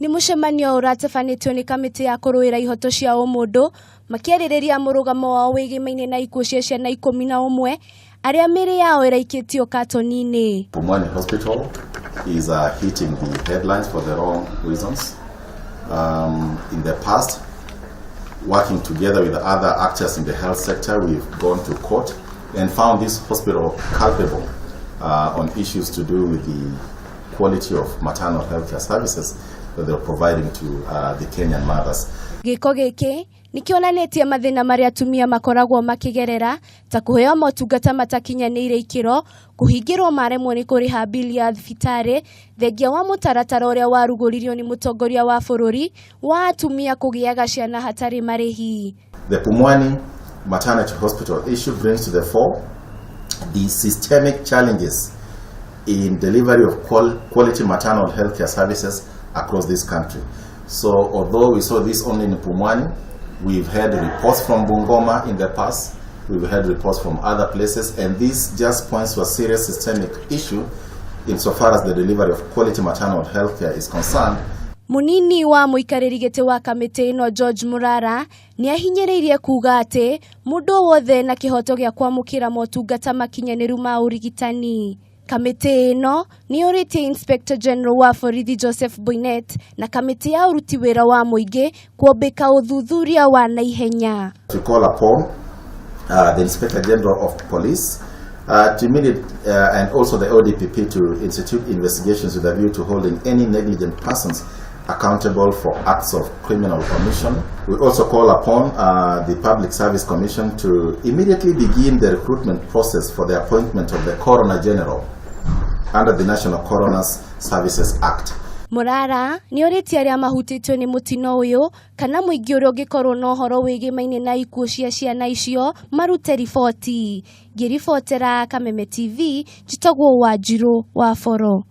Nĩ mũcemanio ũratabanĩtio nĩ kamĩtĩ ya kũrũĩra ihoto cia ũmũndũ makĩarĩrĩria mũrũgamo wao wĩgĩmaine na ikuũ cia ciana 11 arĩa mĩĩrĩ yao ĩraikĩtio katoni-inĩ. Pumwani Hospital is hitting the headlines for the wrong reasons. In the past, working together with other actors in the health sector, we've gone to court and found this hospital culpable on issues to do with the quality of maternal healthcare services that they're providing to the Kenyan mothers. Gĩko gĩkĩ nĩ kĩonanĩtie mathĩna marĩa atumia makoragwo makĩgerera ta kũheo motungata matakinyanĩire ikĩro, kũhingĩrwo maremwo nĩ kũrĩha mbili ya thibitarĩ, thengia wa mũtaratara ũrĩa warugũririo nĩ mũtongoria wa bũrũri wa atumia kũgĩaga ciana hatarĩ marĩhi. The Pumwani Maternity Hospital issue brings to the fore the systemic challenges in delivery of quality maternal healthcare services across this country. So although we saw this only in Pumwani, we've had reports from Bungoma in the past, we've had reports from other places, and this just points to a serious systemic issue insofar as the delivery of quality maternal healthcare is concerned. Munini wa mũikarĩri gĩtĩ wa kamĩtĩ ĩno George Murara nĩ ahinyĩrĩirie kuga atĩ mũndũ wothe na kĩhoto gĩa kwamũkĩra motungata makinyanĩru ma ũrigitani. Kamĩtĩ ĩno nĩ yũrĩtie Inspector General wa borithi Joseph Boinnet na kamĩtĩ ya ũruti wĩra wa mũingĩ kwombĩka ũthuthuria wa naihenya. To call upon the Inspector General of Police to immediate and also the ODPP to institute investigations with a view to holding any negligent persons accountable for acts of criminal omission. We also call upon the Public Service Commission to immediately begin the recruitment process for the appointment of the Coroner General under the National Coroners Services Act. Murara nĩ orĩtie arĩa mahutĩtio nĩ mũtino ũyũ kana mũingĩ ũrĩa ũngĩkorwo na ũhoro wĩgĩmaine na ikuũ cia ciana icio marute riboti. Ngĩribotera Kameme TV, njĩtagwo Wanjirũ wa Boro.